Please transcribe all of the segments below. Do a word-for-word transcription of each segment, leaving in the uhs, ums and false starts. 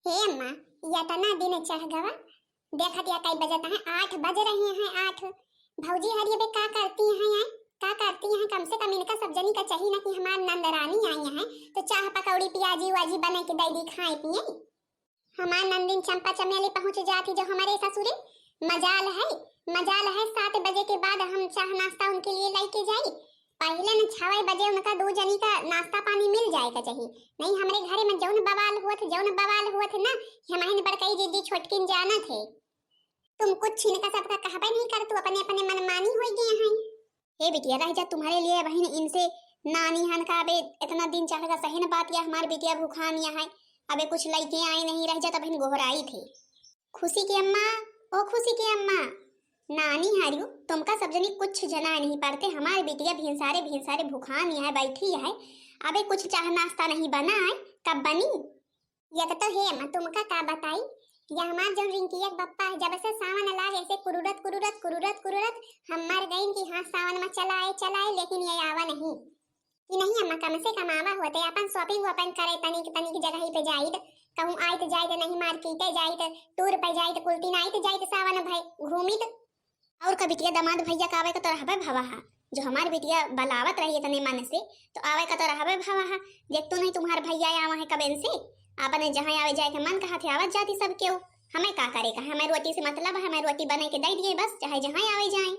हे अम्मा, यतना दिन चढ़ गवा, देखत या कई बजत हैं, आठ बज रहे हैं, आठ। भौजी हरी अबे का करती हैं, आय? का करती हैं? कम से कम इनका सब जनी का चाहिए ना कि हमार नंद रानी आई हैं, तो चाह पकौड़ी पियाजी वाजी बने के दे दी, खाए पिए। हमार नंदिन चंपा चमेली पहुँच जाती जो हमरे ससुरे। मजाल है, मजाल है, सात बजे के बाद हम चाह नाश्ता उनके लिए लेके जाई। पहिले न छवे बजे उनका दो जनी का नाश्ता पानी मिल जाए का चाहिए। नहीं, हमरे घरे में जौन बवाल हुआ थे, जौन बवाल हुआ थे ना, हमहिन बड़कई दीदी छोटकिन जाना थे। तुम कुछ इनका सबका कहबे नहीं कर, तू अपने अपने मनमानी हो गए हैं। हे बिटिया, रह जा, तुम्हारे लिए बहिन इनसे नानी हन का, अबे इतना दिन चढ़ का सही न बात या हमार बिटिया भूखान या है, अबे कुछ लइके आए नहीं, रह जा, त बहिन गोहराई थे। खुशी की अम्मा, ओ खुशी की अम्मा, नानी हारियो, तुमका सब जनी कुछ जनाए नहीं पड़ते, हमार बिटिया भिनसारे भिनसारे भूखान या है, बैठी है, अबे कुछ चाह नाश्ता नहीं बना है, कब बनी? एक तो हे अम्मा, तुमका का बताई, या हमार जौन रिंकिया के बप्पा है, जब से सावन लाग ऐसे कुरुरत, कुरुरत, कुरुरत, कुरुरत, हम मर गइन कि हाँ, सावन में चला आए, चला आए, लेकिन ये आवा नहीं। कि नहीं अम्मा, कम से कम आवा होते, अपन shopping वॉपिंग करे, तनिक, तनिक जगह पे जाइत, कहूँ आइत जाइत, नहीं market जाइत, tour पे जाइत, कुल तीन आइत जाइत, सावन भई घूमित। और का बिटिया, दामाद भैया का आवे का तो रहबे भवा हा। जो हमार बिटिया बलावत रही इतने मन से, तो आवे का तो रहबे भवा हा। देख तो नहीं तुम्हार भैया आवा है कबेन से, आपने जहाँ आवे जाए के मन कहा थे आवत जाती सब केहू। हमें का करे का, हमें रोटी से मतलब है, हमें रोटी बने के दे दिए बस, चाहे जहाँ आवे जाए।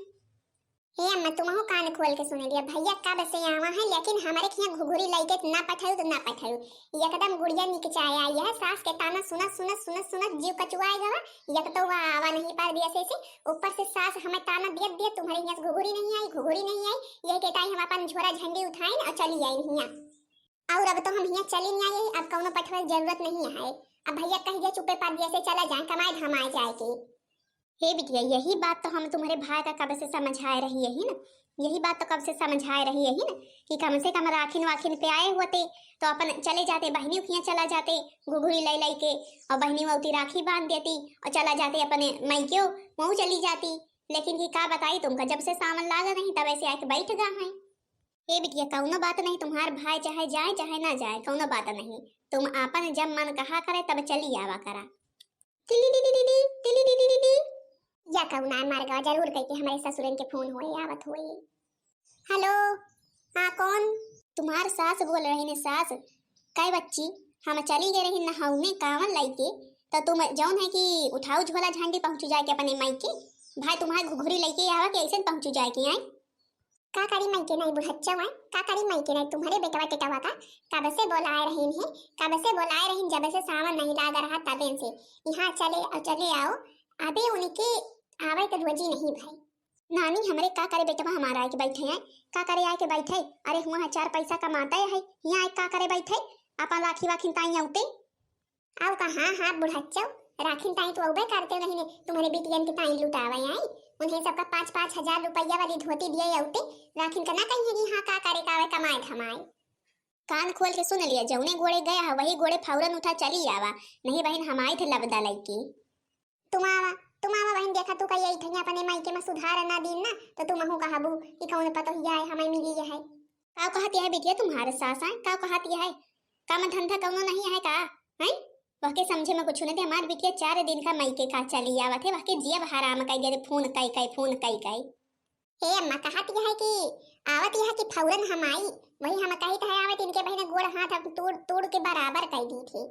हे अम्मा, तुमहू कान खोल के सुने लिया, भैया कब से आवा है, लेकिन हमरे खिया घुघुरी लइके ना पठायु तो ना पठायु। एकदम गुड़िया निकचाए आई है, सास के ताना सुनत, सुनत, सुनत, सुनत जीव कचुआए गवा। एक तो वह आवा नहीं पार दिया से, से ऊपर से सास हमें ताना दियत दियत, तुम्हारे हियाँ से घुघुरी नहीं आई, घुघुरी नहीं आई, यही के ताई हम अपन झोरा झंडी उठाइन और चली आइन हियाँ। और अब तो हम हियाँ चली नहीं आई, अब कौनो पठवे के जरूरत नहीं है। अब भैया कह दिया चुप्पे पार दिया से चला जाए, कमाए धमाए जाए के। हे बिटिया, यही बात तो हम तुम्हारे भाई का कब से समझाए रही यही ना, यही बात तो कब से समझाए रही यही ना कि कम से कम राखिन वाखिन पे आए होते तो अपन चले जाते, बहनी उखियाँ चला जाते घुघुरी लई लई के, और बहनी वौती राखी बांध देती और चला जाते अपने मैक्यो, वहू चली जाती। लेकिन कि का बताई तुमका, जब से सावन लागा नहीं तब ऐसे आके बैठ गा हैं। हे बिटिया, कौनो बात नहीं, तुम्हार भाई चाहे जाए चाहे ना जाए, कौनो बात नहीं, तुम आपन जब मन कहा करे तब चली आवा करा। टिली टिली टिली, टिली टिली टिली। या कौन आए मर गवा, जरूर कह के हमारे ससुरन के फोन होए, आवत होए। हेलो, हाँ, कौन? तुम्हार सास बोल रही ने, सास। काय बच्ची, हम चली गए रही नहाउने कावन लइके, तो तुम जौन है कि उठाऊ झोला झांडी पहुँचू जाए के अपने माई के, भाई तुम्हार घुघुरी लइके आवा के ऐसे पहुँचू जाए के आई। का करी माई के नहीं बुढ़च्चा हुआ, का करी माई के नहीं, तुम्हारे बेटवा टेटवा का कब से बोलाए रहीन है, कब से बोलाए रहीन, जब से सावन नहीं लाग रहा तबे से यहाँ चले और चले आओ। अबे उनके आवे के रोजी नहीं भाई। नानी, हमरे का करे बेटवा हमारा आए के बैठे हैं, का करे आए के बैठे? अरे हुआ है चार पैसा कमाता है, यहाँ आए का करे बैठे? आपन राखी वाखिन ताई औते। आओ का, हाँ, हाँ, बुढ़च्चो, राखिन ताई तो औबे करते नहीं ने, तुम्हारे बिटियन के ताई लुटावे आई, उन्हें सबका पाँच पाँच हजार रुपया वाली धोती दिए औते, राखिन का ना कहीं है कि हाँ का करे का आवे, कमाए धमाए। कान खोल के सुन लिया, जौने गोड़े गया है वही गोड़े फौरन उठा चली आवा, नहीं बहिन हम आई थे लबदा लइके। तुम आवा, तुम आवा बहिन, देखा तू कही आई थे अपने मायके में सुधार ना दीन ना, तो तुम अहू कहबू कि कौन पतोहिया है हमें मिली है। का कहत है बिटिया तुम्हारे सास आए, का कहत है? काम धंधा कौनो नहीं है का? हैं? वहके समझे में कुछ नहीं थे, हमार बिटिया चार दिन का मायके का चली आवत है, वहके जियब हराम कई दिया थे, फोन कई कई, फोन कई कई। हे अम्मा, कहत यह है कि आवत यह कि फौरन हम आई, वही हम कहित है आवत इनके बहिन गोड़ हाथ हम तोड़, तोड़ के बराबर कई दी थी।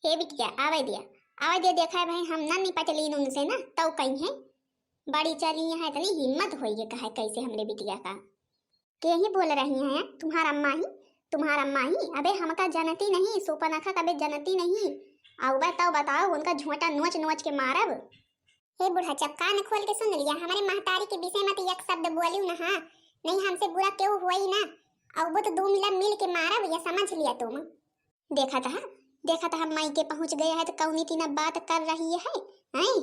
हे बिटिया, आवे दिया, आवे दिया, देखा है भाई, हम ना निपट लीन उनसे ना, तौ कहीं है, बड़ी चली यहाँ, इतनी हिम्मत होई है, कहे कैसे हमरे बिटिया का। के ही बोल रही हैं, तुम्हार अम्मा ही, तुम्हार अम्मा ही, अबे हमका जनती नहीं, सोपनखा कबे जनती नहीं, आउबे तौ बताओ, उनका झोंटा नोच नोच के मारब। हे बुढ़च्चा, कान खोल के सुन लिया, हमारे महतारी के विषय में तो एक शब्द बोलियो ना, हाँ, नहीं हमसे बुरा क्यों हुआ ही ना, अब वो तो दो मिला मिल के मारब, ये समझ लिया तुम। देखा था, देखा था, हम मायके पहुँच गया है तो कौनी तीना बात कर रही है, हैं?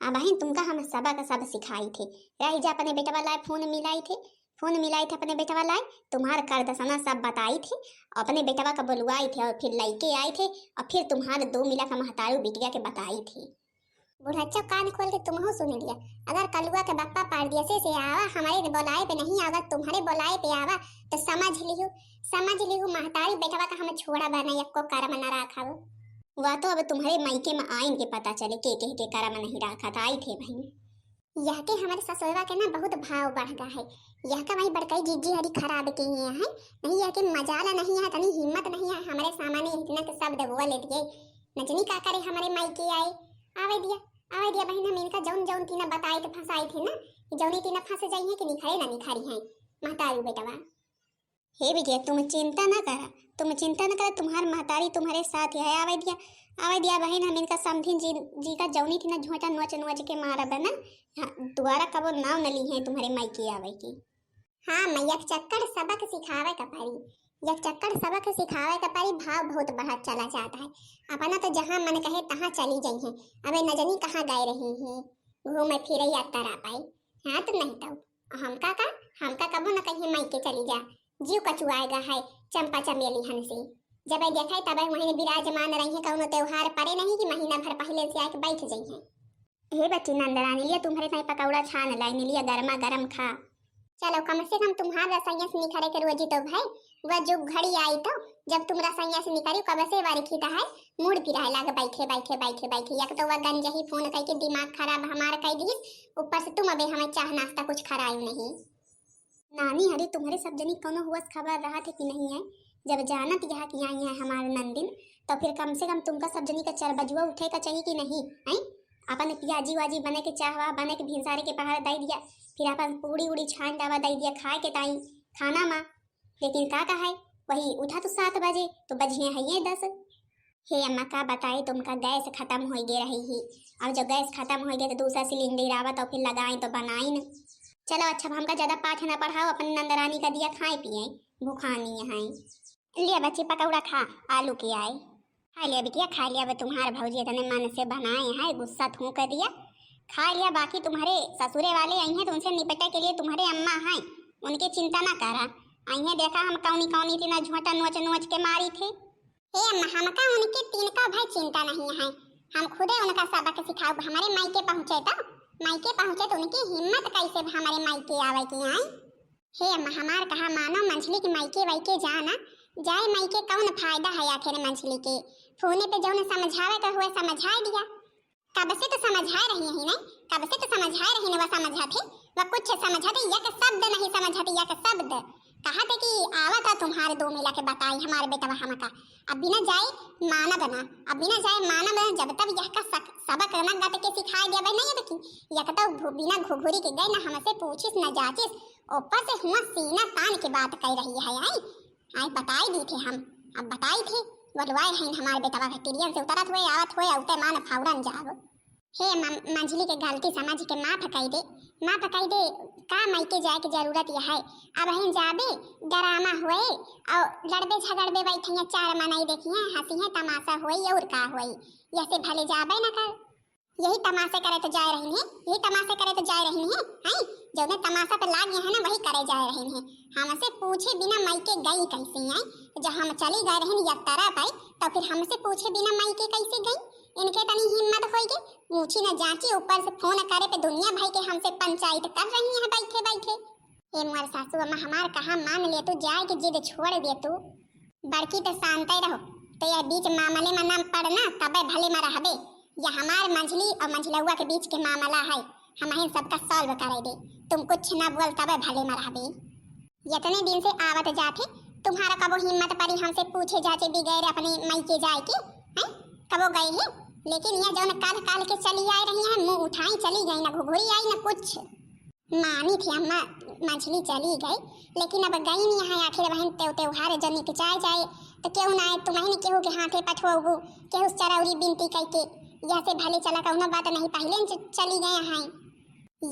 अब बहिन तुमका हम सबक सब सिखाई थे, रही जा अपने बेटवा लाए फोन मिलाई थे, फोन मिलाई थे अपने बेटवा लाए, तुम्हार करदसना सब बताई थे, अपने बेटवा का बुलवाई थे और फिर लइके आई थे और फिर तुम्हार दो मिला का महतारू बिटिया के बताई थे। बुढ़च्चा कान खोल के तुमहू सुन लिया, अगर कलुआ के बप्पा परदेसे से आवा, हमारे बोलाए पे नहीं आवा, तुम्हारे बोलाए पे आवा, तो समझ लिहू, समझ लिहू महतारी बेटवा का हम छोड़ा बना, यक्को करम न राखब। वह तो अब तुम्हरे मायके में आइन के पता चले, के, के, के करा में नहीं राखत, आई थे बहिन। यह के हमरे ससुरवा के ना बहुत भाव बढ़ गा है। यह का वही बड़कई जीजी हरी खराब के ही है, नहीं यह के मजाला नहीं है, तनी हिम्मत नहीं है, हमरे सामने इतना के शब्द बोल दिए। नजनी का करे हमरे मायके आए। आवे दिया, आवे दिया बहिन, हम इनका जौन जौन तीना बताए थे, फंसाए थे ना, कि जौनी तीना फंस जाई है कि निखरे ना निखारी है महतारू बेटवा। हे बिटिया, तुम चिंता ना करा, तुम चिंता ना करा, तुम्हार महतारी तुम्हारे साथ है। आवे दिया, आवे दिया बहिन, हम इनका समधिन जी, जी का जौनी तीना झोंटा नोच नोच के मारब ना। हाँ, दोबारा कबो नाव न ली है तुम्हारे मायके आवे की। हाँ, मैं एक चक्कर सबक सिखावे का परी, एक चक्कर सबक सिखावे का परी, भाव बहुत बढ़त चला जात है। अपना तो जहाँ मन कहे तहाँ चली जाई है, अबे नजनी कहाँ गए रही है, घूमे फिरे यात्रा पाई। हाँ, तो नहीं तो हमका का, हमका कबो न कहिए मायके चली जा, जीव कचुआएगा है चंपा चमेली हन से। जब देखे तब वहीं विराजमान रही है, कौनो त्योहार पड़े नहीं कि महीना भर पहले से आके बैठ जाई है। हे बच्ची नंदरानी, लिया तुम्हारे ताई पकौड़ा छान लाई, लिया गरमा गरम खा। चलो, कम से कम तुम्हार रसोइया से निकरे के रोजी तो भाई, वह जो घड़ी आई तो जब तुम रसोइया से निकरी, कब से वारी खीता है, मूड पिराए लाग बैठे, बैठे, बैठे, बैठे। एक तो वह गंजही फोन कई के दिमाग खराब हमार कई दीस, ऊपर से तुम अबे हमें चाह नाश्ता कुछ खरायू नहीं। नानी, अरे तुम्हारे सब जनी कौनो हुवस खबर रहा थे कि नहीं है? जब जानत यहाँ कि आई है हमार नंदिन, तो फिर कम से कम तुमका सब जनी का चरबजुआ उठे का चाहिए कि नहीं, हैं? अपन पियाजी वाजी बने के चाहवा, बने के भिनसारे के पहाड़ दे दिया, फिर अपन पूड़ी उड़ी छान डावा दे दिया खाए के ताई खाना मा। लेकिन का कहा है, वही उठा तो सात बजे, तो बजिए है ये दस। हे अम्मा, का बताई, तुमका गैस खतम होइ गे रही ही। अब जब गैस खतम होइ गे, तो दूसरा सिलेंडर आवा, तो फिर लगाई, तो बनाई न। चलो अच्छा, अब हमका ज्यादा पाठ ना पढ़ाओ, अपनी नंदरानी का दिया खाए पिए, भूखानी है। लिया बच्ची, पकौड़ा खा, आलू के आए। खा लिया बिटिया, खा लिया, अब तुम्हारे भौजी इतने मन से बनाए हैं, गुस्सा थूक दिया। खा लिया, बाकी तुम्हारे ससुरे वाले आई हैं, तो उनसे निपटे के लिए तुम्हारे अम्मा हैं, उनकी चिंता ना करा। आई हैं, देखा हम कौनी कौनी तीना झोंटा नोच नोच के मारी थे। हे अम्मा, हमका उनके तीन का भाई चिंता नहीं है, हम खुदे उनका सबक सिखाउब। हमारे मायके पहुँचे तो, मायके पहुँचे तो उनकी हिम्मत कैसे हमारे मायके आवे की आई। हे अम्मा, हमार कहा मानो, मंझली के मायके वायके जाना, जाए मायके कौन फायदा है आखिर मंझली के? फोने पे जौन समझावे का हुए समझाए दिया। कब से तो समझाए रही है नहीं, कब से तो समझाए रही न, वह समझत है, वह कुछ समझत है, एक शब्द नहीं समझत, एक शब्द। कहत है कि आवत है तुम्हारे दो मिला के बताई हमारे बेटवा हमका। अब बिना जाए मानब ना, अब बिना जाए मानब ना, जब तक यह का सक-, सबक न गत के सिखाए देबे नहीं अब की, एक तो भू-, बिना घुघुरी के गए ना हमसे पूछिस न जाचिस, ऊपर से हुआ सीना तान के बात कह रही है। आई, आई बताई दी थे हम, अब बताई थे, बोलवाए हैं हमारे बेटवा के तिरियन से उतरत हुए, आवत हुए, औते मान फौरन जाब। हे म-, मंझली के गलती समझ के माफ कई दे, माफ कई दे, का मायके जाए के जरूरत यह है? अब हम जाबे, डरामा हुए और लड़बे झगड़बे बैठे हैं, चार मनई देखिए, हंसी है, तमाशा हुए और का हुए, यसे भले जाबे न कर। यही तमाशे करे तो जाए रही है, यही तमाशे करे तो जाए रही है, हैं? जौने तमाशा पे लाग गए हैं ना, वही करे जाए रही है। हमसे पूछे बिना मायके गई कैसे हैं? जब हम चली गए रही यात्रा पे, तो फिर हमसे पूछे बिना मायके कैसे गई? इनके तनी हिम्मत होई के पूछी न जांची, ऊपर से फोन करे पे दुनिया भाई के हमसे पंचायत कर रही है बैठे बैठे। ए मोर सासू अम्मा, हमार कहा मान ले तू, जाए के जिद छोड़ दे तू। बड़की तो शांत रहो, तो यह बीच मामले में ना पड़ना, तबे भले में रहबे। यह हमार मंझली और मंझलौआ के बीच के मामला है, हम ही सबका सॉल्व करे दे। तुम कुछ ना बोल, तबे भले में रहबे। इतने दिन से आवत जात है, तुम्हारा कबो हिम्मत पड़ी हमसे पूछे जाचे बगैर अपने मायके जाए के, हैं? कबो गए हैं? लेकिन यह जौन काल काल के चली आए रही हैं, मुंह उठाई चली गई, ना घुघुरी आई ना कुछ। मानी थी अम्मा, मंझली चली गई, लेकिन अब गई नहीं है, आखिर बहन तेव-, त्योहार जनिक जाए जाए, तो क्यों ना आए, तुम्हें केहू के हाथे पठवबू, केहू से चरौरी बिनती कई के, यह से भले चला कौनो बात नहीं, पहले न च-, चली गए हैं।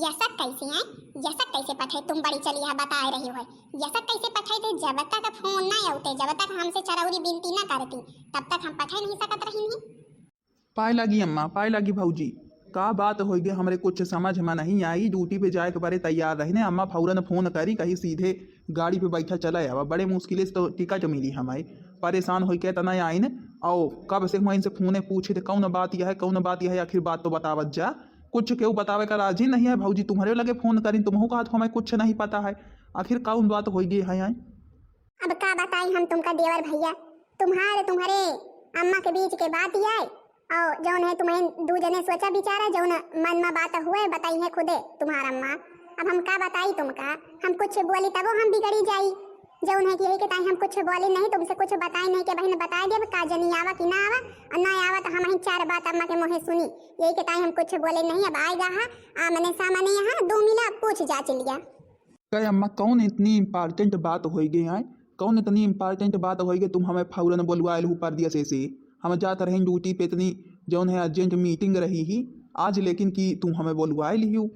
यह सब कैसे हैं, यह सब कैसे पठे, तुम बड़ी चली है बताए रही हो, यह सब कैसे पठे थे, जब तक फोन ना आते, जब तक हमसे चरौरी बिनती ना करती, तब तक हम पठे नहीं सकत रही हैं। पाए लागी अम्मा, पाए लागी भौजी। का बात होई गे, हमरे कुछ समझ में नहीं आई। ड्यूटी पे जाए के बारे तैयार रहिने। अम्मा फौरन फोन करी, कही सीधे गाड़ी पे बैठा चला आवा। बड़े मुश्किल से तो टिकट मिली हमारे। परेशान होई के तना आइन। आओ, कब से हुआ इनसे फोने पूछे थे, कौन बात यह है, कौन बात यह है, आखिर बात तो बतावत जा। कुछ केहू बतावे का राजी नहीं है भौजी, तुम्हारे लगे फोन करी, तुमहू कहत हो हमें कुछ नहीं पता है। आखिर कौन बात होई गे है आई? अब का बताई हम तुमका देवर भैया, तुम्हारे, तुम्हारे अम्मा के बीच के बात ही आए। और जौन है तुम्हें दू जने सोचा विचारा, जौन मन में बात हुए बताई है खुदे तुम्हारा अम्मा। अब हम का बताई तुमका, हम कुछ बोली तबो हम बिगड़ी जाई। जौन है कि यही के ताई हम कुछ बोले नहीं, तुमसे कुछ बताए नहीं कि बहन बताए देब का जनी आवा कि ना आवा, और ना आवा तो हम ही चार बात अम्मा के मुँहे सुनी। यही के ताई हम कुछ बोले नहीं। अब आएगा हा आमने सामने यहाँ दो मिला पूछ जाँच लिया। कहे अम्मा, कौन इतनी important बात होई गई है? कौन इतनी important बात होई गई, तुम हमें फौरन बोलवाए लहू परदेस से? हम जात रहे ड्यूटी पे, इतनी जौन है अर्जेंट मीटिंग रही ही आज, लेकिन कि तुम हमें बोलवाए लिहू।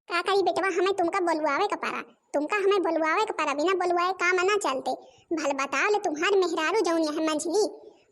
का करी बेटवा, हमें तुमका बोलवावे का पड़ा, तुमका हमें बोलवावे का पड़ा, बिना बोलवाए काम ना चलते। भल बताओ ले, तुम्हार मेहरारू जौन यह मंझली,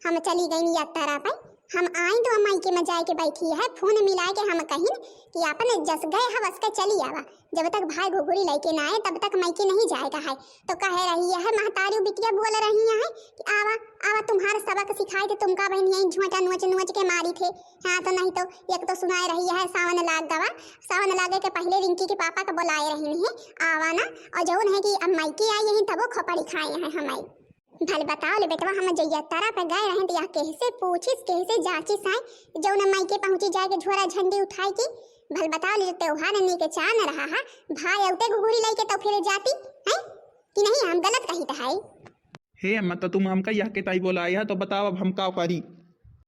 हम चली गई यात्रा पे, हम आई तो मायके में जाए के बैठी है, फोन मिलाए के हम कहिन कि आपन जस गए है वस के चली आवा, जब तक भाई घुघुरी लइके ना आए तब तक मायके नहीं जाए का है। तो कहे रही है महतारी बिटिया बोल रही है कि आवा, आवा तुम्हार सबक सिखाए थे, तुमका बहन यही झोंटा नोच नोच के मारी थे। हाँ तो नहीं तो, एक तो सुनाए रही है सावन लाग गवा, सावन लागे के पहले रिंकी के पापा का बुलाए रही है आवा ना, और जौन है कि अब मायके आई यही तबो खोपड़ी खाए हैं हमारी। भल बताओ ले बेटवा, हम जइया तारा पे गए रहें तो यह कैसे पूछिस, कैसे जाँचिस आए, जौन मायके पहुँची जाए के झोरा झंडी उठाए की। भल बताओ ले, त्योहार ने के चान रहा है, भाई औते घुघुरी लइके तो फिर जाती है कि नहीं, हम गलत कही तो है। हे अम्मा, तो तुम हमका यह के ताई बोलाए है, तो बताओ अब हम का करी?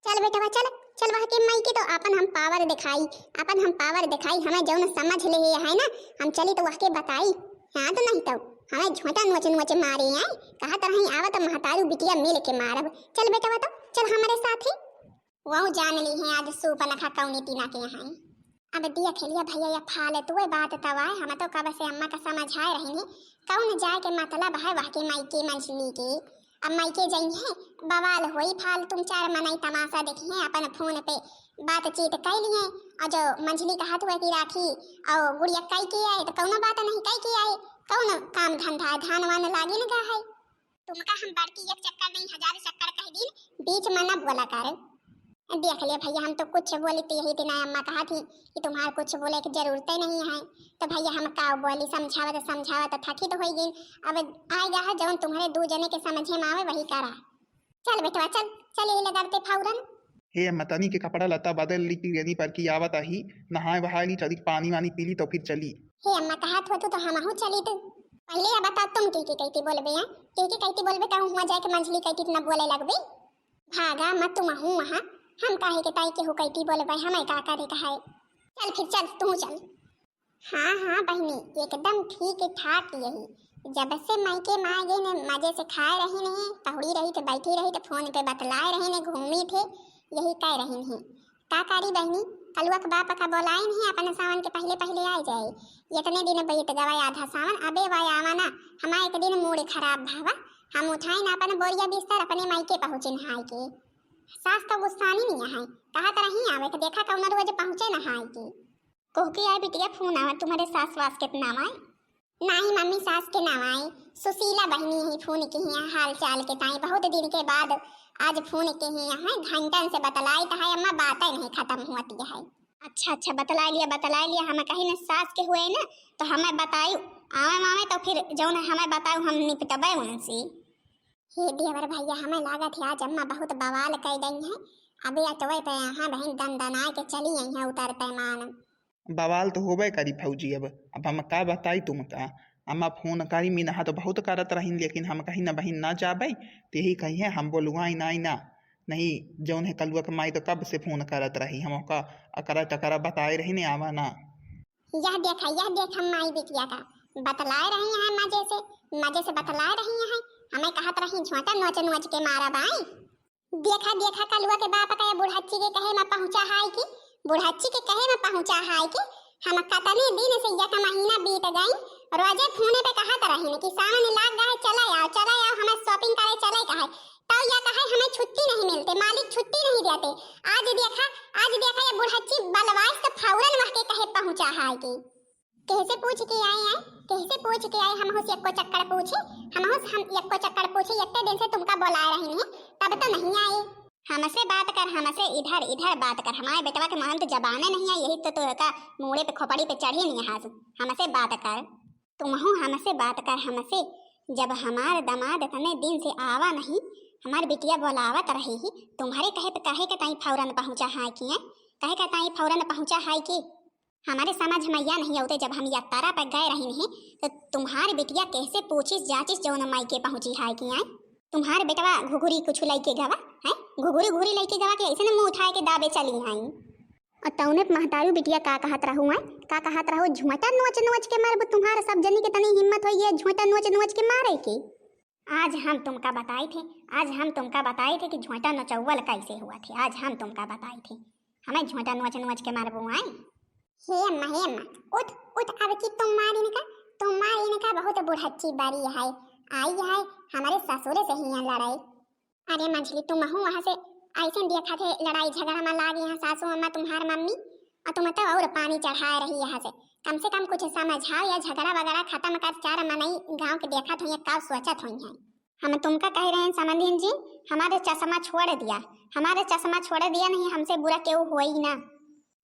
चल बेटवा चल, चल वह के मायके तो अपन हम पावर दिखाई, अपन हम पावर दिखाई, हमें जौन समझ ले है ना, हम चली तो वह के बताई। हाँ तो नहीं तो हमें झोंटा नोच नोच मारे हैं, कहा तरह आवत महतारू बिटिया मिल के मारब। चल बेटवा तो चल हमारे साथ ही। वहू जान ली है आज सूपनखा कौनी टीना के यहाँ। अब देख लिया भैया, ये फालतू बात तब आए, हम तो कब से अम्मा का समझाए रहे हैं, कौन जाए के मतलब है वह के मायके मंझली के। अब मायके जइहे, बवाल होई, फालतू चार मनई तमाशा देखिहे, अपन फोन पे बातचीत कइ लिहे। और जो मंझली कहत हुए कि राखी और गुड़िया कइ के आए, तो कौनो बात नहीं कइ के आए, कौन काम धंधा है, धान वान लागिन गा है। तुमका हम बड़की एक चक्कर नहीं, हजार चक्कर कह दीन, बीच में न बोला कर। देख ले भैया, हम तो कुछ बोली तो यही दिन अम्मा कहा थी कि तुम्हार कुछ बोले की जरूरत ही नहीं है। तो भैया हम का बोली, समझावत समझावत थकी तो होई गई। अब आए गा है जौन तुम्हारे दू जने के समझे में आवे वही करा। चल बेटवा चल, चल यही लगते फौरन। हे अम्मा, तनी के कपड़ा लत्ता बदल ली, कि रेनी पर की आवत आही, नहाए वहाए ली, चली पानी वानी पी ली तो फिर चली। हे अम्मा, कहत हो तू तो हमहू चली तू। पहले ये बताओ तुम के के कहती बोलबे हैं? के के कहती बोलबे, कहूँ हुआ जाए के मंझली कहती इतना बोले लगबे। भागा मत तुम हूँ वहाँ, हम काहे के ताई केहू कहती बोलबे, हमें का करे का है। चल फिर चल, तू चल। हाँ, हाँ बहिनी, एकदम ठीक ठाक यही। जब से मायके में आ गई ने, मजे से खाए रही ने, पहुड़ी रही थे, बैठी रही थे, फोन पे बतलाए रही ने, घूमी थे, यही कह रही ने। का करी बहिनी, कलुआ के बाप का बोलाई नहीं, अपन सावन के पहले पहले आ जाए। इतने दिन बीत गवा आधा सावन, अबे वह आवा ना, हमारा एक दिन मूड खराब भावा, हम उठाई ना अपन बोरिया बिस्तर, अपने मायके पहुँचे नहाए के। सास तो गुस्सानी नहीं है, कहत रही आवे के, देखा कौन रोज पहुँचे नहाए के। कोहके आए बिटिया, फोन आवा, तुम्हारे सास वास के नाम आए? नाही मम्मी, सास के नाम आए, सुशीला बहिनी ही फोन की हिया हाल चाल के ताई, बहुत दिन के बाद आज फोन के हिया है, घंटन से बतलाई तो है अम्मा, बातें नहीं खत्म होती है। अच्छा अच्छा, बतला लिया, बतला लिया, हम कहीं न सास के हुए ना तो हमें बतायु, आवे मामे तो फिर जौन हमें बतायु हम निपटबे उनसे। हे देवर भैया, हमें लागत है आज अम्मा बहुत बवाल कर गई हैं। अबे अटवे पे यहाँ बहन दन दनाए के चली आई हैं उतरते मान। बवाल तो होबे करी भौजी, अब अब हम का बताई तुमका। अम्मा फोन करी मीनहा तो बहुत करत रहीन, लेकिन हम कहीं ना बहिन ना जाबे, तेही कही है हम बोलवाई ना, ना। नहीं, जौन है कलुआ के माई तो कब से फोन करत रही, हम ओका अकरा टकरा बताए रही ने आवा ना। यह देखा, यह देख हम माई बिटिया का बतलाए रही हैं मजे से, मजे से बतलाए रही हैं। हमें कहत रही झोंटा नोच नोच के मारा बाई। देखा, देखा, कलुआ के बाप का ये बुढ़च्ची के कहे में पहुँचा है कि, बुढ़च्ची के कहे में पहुँचा है कि हम कतने दिन से एक महीना बीत गई, रोजे फोने पे कहत रहिन कि सावन लाग गए, चले आओ, चले आओ, हमें shopping करे चले का है। तो या कहे हमें छुट्टी नहीं मिलते, मालिक छुट्टी नहीं देते। आज देखा, आज देखा ये बुढ़च्ची बलवाइस तो फौरन वह के कहे पहुँचा है कि केहसे पूछ के आए हैं, केहसे पूछ के आए, हमहू से एको चक्कर पूछे, हमहू से हम एको चक्कर पूछे, इतने दिन से तुमका बोलाए रही नहीं, तब तो नहीं आए। हमसे बात कर, हमसे इधर, इधर बात कर, हमारे बेटवा के मुँह में तो जबाने नहीं है, यही तो तोहका मूड़े पे खोपड़ी पे चढ़ी नहीं है, हमसे बात कर, तुमहू हमसे बात कर, हमसे, जब हमार दामाद इतने दिन से आवा नहीं, हमार बिटिया बोलावत रही ही, तुम्हरे कहे पे, कहे के ताई फौरन पहुँचा है कि, हैं? कहे के ताई फौरन पहुँचा है कि? हमरे समझ मइया नहीं आवते, जब हम यात्रा पर गए रही ही, तो तुम्हार बिटिया कैसे पूछिस जाचिस जौन माई के पहुँची है कि, हैं? तुम्हार बेटवा घुघुरी कुछ लइके गवा, हैं? घुघुरी घुघुरी लइके गवा के ऐसे न मुँह उठाए के दाबे चली आई। और तौने महतारू बिटिया का कहत रहू, हैं? का कहत रहू, झोंटा नोच नोच के मारबू, तुम्हार सब जनी के तनी हिम्मत होई है झोंटा नोच नोच के मारे के। आज हम तुमका बताई थे, आज हम तुमका बताई थे कि झोंटा नोचौवल कैसे हुआ थे, आज हम तुमका बताई थे। हमें झोंटा नोच नोच के मारबू आई। हे अम्मा, हे अम्मा, उठ, उठ, अब की तुम मार इनका, तुम मार इनका, बहुत बुढ़च्ची बारी है, आई है हमारे ससुरे से हियाँ लड़ाई। अरे मंझली, तुमहू वहाँ से ऐसे देखा थे लड़ाई झगड़ा में लाग यहाँ सासू अम्मा तुम्हार मम्मी, और तुम तो और पानी चढ़ाए रही यहाँ से। कम से कम कुछ समझाओ या झगड़ा वगड़ा खत्म कर, चार मनई गाँव के देखत होइहैं, का सोचत होइहैं। हम तुमका कह रहे हैं समधिन जी, हमारे चश्मा छोड़ दिया, हमारे चश्मा छोड़ दिया, नहीं हमसे बुरा केहू होई ना।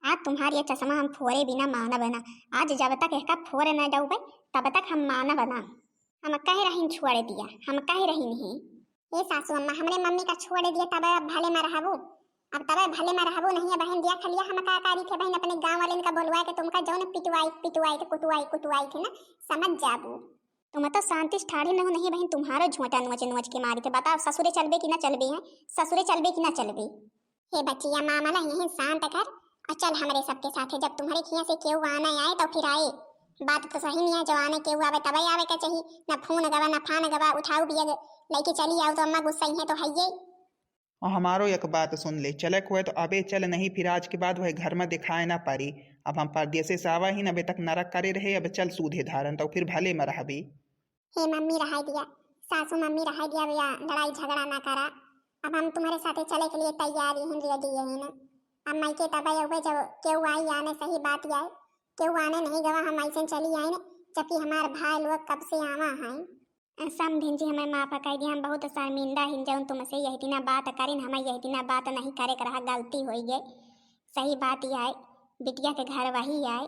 आज तुम्हार ये चश्मा हम फोरे बिना मानब ना। आज जब तक इसका फोर न डउबे, तब तक हम मानब ना। हम कह रही छोड़ दिया, हम कह रही नहीं। ए सासू अम्मा, हमरे मम्मी का छोड़ दिया, तब अब भले में रहबू, अब तब भले में रहबू नहीं। अब बहन दिया खलिया हम का करी थे बहन, अपने गाँव वाले इनका बोलवाए के तुमका जौन पिटवाई, पिटवाई थे, कुटवाई, कुटवाई थे ना, समझ जाबू। तुम तो शांति से ठाढ़ी नहीं, नहीं बहन, तुम्हारो झोंटा नोच नोच के मारी थे। बताओ, ससुरे चलबे कि ना चलबे हैं, ससुरे चलबे कि ना चलबे? हे बचिया, मामला यहीं शांत कर और चल हमरे सबके साथे। जब तुम्हरे खिया से केहू आने आए तो फिर आए, बात तो सही नहीं है, जो आने केहू आवे तबे आवे का चाहिए, न फोन गवा न फान गवा, उठाऊ बियग लइके चली आओ तो अम्मा गुस्सा ही है तो हइये। और हमारो एक बात सुन ले, चले के हुए तो अबे चल, नहीं फिर आज के बाद वह घर में दिखाए ना पारी। अब हम परदेसे से आवा ही न, अबे तक नरक करे रहे, अब चल सूधे धारन तो फिर भले में रहबे। हे मम्मी रहाई दिया, सासू मम्मी रहाई दिया भैया, लड़ाई झगड़ा ना करा। अब हम तुम्हारे साथे चले के लिए तैयार ही हैं, रेडी ही ना। अब मायके तब अउबे जब केहू आई आने, सही बात आए, केहू आने नहीं गवा, हम ऐसे चली आए न, जबकि हमार भाई लोग कब से आवा हैं। समधिन जी, हमें माफ कर दिया, हम बहुत शर्मिंदा हैं जौन तुमसे यही दिना बात करिन, हमें यही दिना बात नहीं करे के रहा, गलती हो गई। सही बात ही आए, बिटिया के घर वही आए,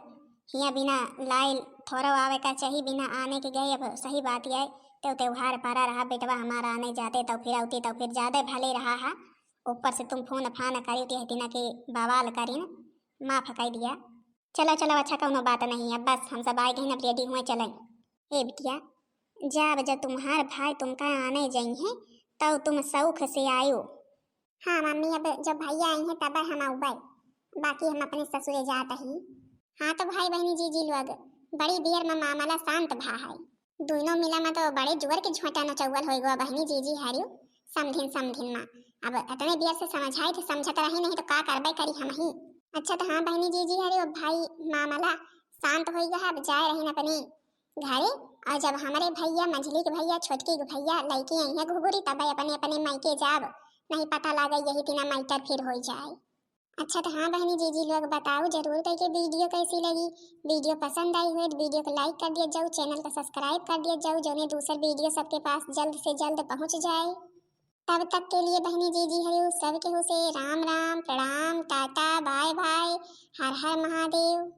हियाँ बिना लाइल थोड़ो आवे का चाही, बिना आने के गए। अब सही बात ही आए, तो त्योहार पड़ा रहा, बेटवा हमारा आने जाते तो फिर आती तो फिर ज्यादा भले रहा है। ऊपर से तुम फोन फान करी थी, हतिना के बवाल करिन, माफ कर दिया। चलो चलो, अच्छा कौनो बात नहीं है, बस हम सब आए गए, अब रेडी हुए चलें। ए बिटिया, जब जब तुम्हार भाई तुमका आने जाई हैं, तब तुम शौक से आयो। हाँ मम्मी, अब जब भैया आई हैं तब हम आउबे, बाकी हम अपने ससुरे जात ही। हाँ तो भाई बहनी जीजी लोग, बड़ी देर में मामला शांत भा है। दुइनो मिला में तो बड़े जोर के झोंटा नचौवल होई गो बहनी जीजी हरियो, समधिन समधिन माँ। अब इतने देर से समझाई थे, समझत रही नहीं तो का करबे करी हम ही। अच्छा तो हाँ बहनी जीजी हरियो, भाई मामला शांत होई गया, अब जाए रही अपने घरे, और जब हमरे भैया, मंझली के भैया, छोटकी के भैया लइके आई हैं घुघुरी, तब अपने अपने मायके जाब, नहीं पता लागे यही दिना मैटर फिर हो जाए। अच्छा तो हाँ बहनी जीजी लोग, बताओ जरूर करके वीडियो कैसी लगी। वीडियो पसंद आई हुई तो वीडियो को लाइक कर दिया जाओ, चैनल को सब्सक्राइब कर दिया जाओ, जौने दूसर वीडियो सबके पास जल्द से जल्द पहुँच जाए। तब तक के लिए बहनी जीजी हरियो सब केहू से राम राम, प्रणाम, टाटा, बाय बाय, हर हर महादेव।